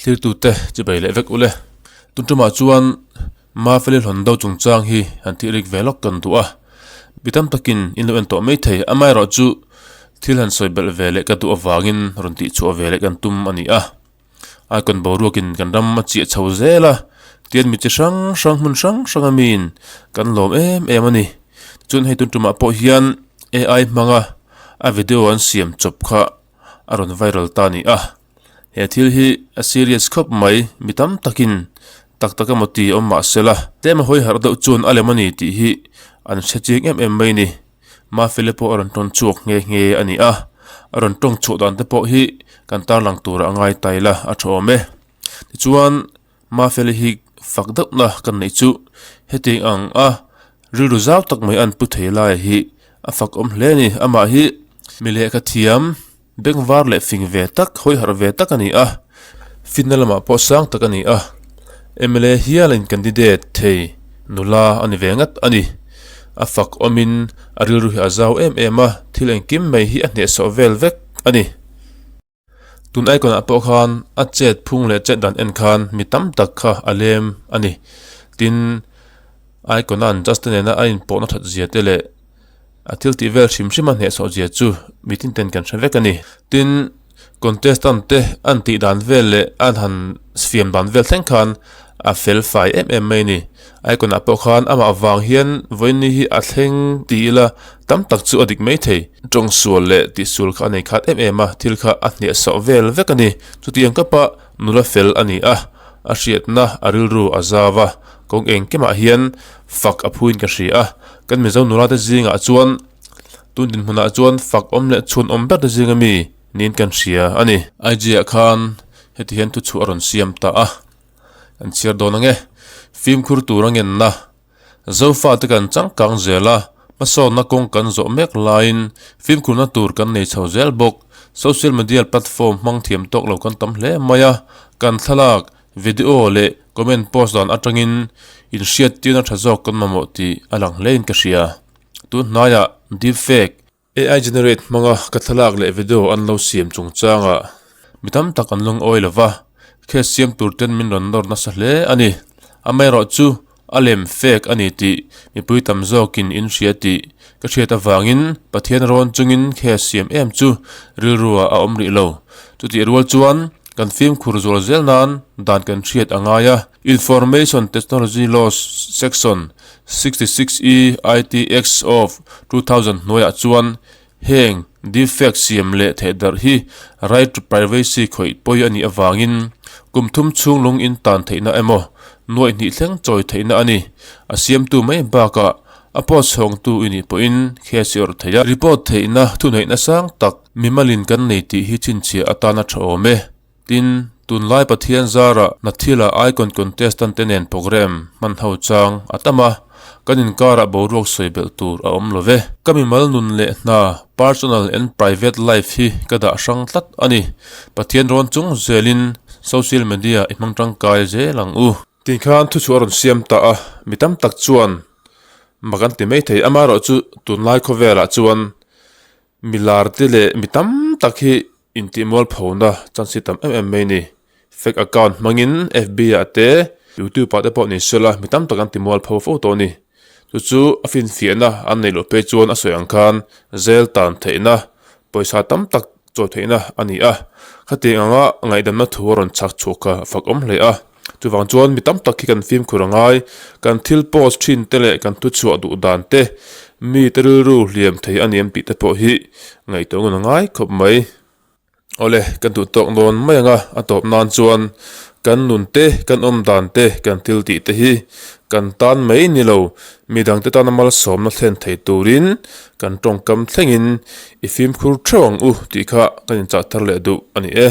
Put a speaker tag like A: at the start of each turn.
A: Thlirtute chibei leh vek ule. Tun tumah chuan Mafeli hlawn do chungchang hi han tih rik ve lawk kan duh a. Mi tam takin in lo en tawh mai thei, amaherawhchu thil han sawi belh ve leh ka duh avangin rawn tih chhuah ve leh kan tum a ni a. Icon boruakin kan ram a chiah chho zel a, tian mi chi hrang hrang hmun hrang hrang a miin kan lawm em em a ni. Tichuan hei tun tumah pawh hian AI hmanga a video an siam chawp kha a rawn viral ta a ni a. He thil hi a serious khawp mai, mi tam takin tak tak emaw ti awm mah se la, tlem a hawi harh deuh chuan a lem a ni tih hi an hre chiang em em mai a ni. Mafele pawh a rawn tawn chhuak nghe nghe a ni a, a rawn tawng chhuah dan te pawh hi kan tarlang turah a ngai tai la a tha awm e. Tichuan Mafele hi fak deuhna kan neih chu hetiang ang a rilru zau tak mai an pu thei lai hi a fak awm hle a ni. Amah hi mi lehkha thiam bengvar leh fing ve tak, hawi harh ve tak a ni a, fitna lamah pawh sang tak a ni a, mla hial in candidate thei nula a ni ve ngat a ni. A fak awmin a rilru hi a zau em em a, thil engkim mai hi a hnehsawh vel vek a ni. Tun icon ah pawh khan a chet phung leh chet dan en khan mi tam tak kha a lem a ni. Tin, icon a an just te nena a inpawhna that zia te leh A thil tih vel hrim hrim a hnehsawh zia chu mi tin ten kan hre vek a ni. Tin, contestant te an tih dan vel leh an han fiam dan vel thleng khan a fel fai em em mai a ni. Icon ah pawh khan amah vang hian vawiin ni hi a thleng ti ila tam tak chu a dik mai thei. Tawng sual leh tihsual kha a nei khat em em a, thil kha a hnehsawh vel vek a ni. Chutiang kapa nula fel a ni a, a hriatna a rilru a zau a, kawng engkimah hian fak a phuin ka hria a. Kan Mizo nula te zingah chuan tun dinhmunah chuan fak awm leh chhun awm ber te zinga mi niin kan hria a ni. IG ah khan heti hian thuchhuah a rawn siam ta a, kan chhiar dawn ang e. Fimkhur tur a ngenna, Zofa te kan changkang zel a, hmasawnna kawng kan zawh mek laiin fimkhurna tur kan nei chho zel bawk. Social media platform hmang thiam tawk lo kan tam hle mai a, kan thlalak, Video leh comment post dan atangin inhriattirna tha zawk kan mamawh tih a lang hlein ka hria. Tun hnaiah deepfake, AI generate hmanga ka thlalak leh video an lo siam chungchangah mi tam tak an lungawi lo va, case siam tur ten min rawn nawr nasa hle a ni. Amaherawhchu A lem fake a ni tih mipui tam zawkin in hria tih ka hriat avangin Pathian rawn chungin case siam em chu rilruah a awm rih lo. Chutih rual chuan kan fimkhur zual zel nan dan kan hriat a ngai a. Information Technology Laws Section 66 E ITX of 2000 hnuaiah chuan Heng deepfake siam leh thehdarh hi right to privacy khawih pawi a nih avangin kum thum chhung lung in tan theihna emaw nuaih hnih thleng chawi theihna a ni. A siamtu mai bakah a post chhawngtu i nih pawhin case i awrh thei a. Report theihna thuneihna sang tak mimalin kan nei tih hi chhinchhiah atana tha awm e. Tin, tunlai Pathian zara Nathila Icon Contestant te nen programme hman ho chang a tam a, kan inkarah boruak sawi belh tur a awm lo ve. Ka mimal nun leh hna, personal and private life, hi ka dah hrang tlat a ni. Pathian rawn chung zelin social media i hmang tangkai zel ang u. Tin khan thuchhuah a rawn siam ta a, mi tam tak chuan mak an ti mai thei. Amaherawhchu tunlai khawvelah chuan Mi lar te leh mi tam tak hi intihmual phona chance hi tam em em mai a ni. Fake account hmangin FB ah te, YouTube ah te pawh ni sela mi tam tak an timual pho fo tawh a ni. Chu chu a finfiahna an neih loh phei chuan a sawi ang khan zel tan theihna, pawisa tam tak chawi theihna a ni a. Khatiang anga ngaihdamna thu a rawn chhak chhuak kha a fak awm hle a. Chuvang chuan mi tam tak hi kan fimkhur a ngai, kan thil post thin te leh kan thuchhuah duh dan te, mi te rilru hliam thei a ni em tih te pawh hi ngaihtuah ngun a ngai khawp mai. Awle, kan duh tawk dawn mai ang a, a tawp nan chuan kan nun te, kan awm dan te, kan thil tih te hi kan tan mai ni lo, midang te tana malsawmna thlen thei turin kan tawngkam thlengin i fimkhur theuh ang u tih kha kan inchah thar leh duh a ni e.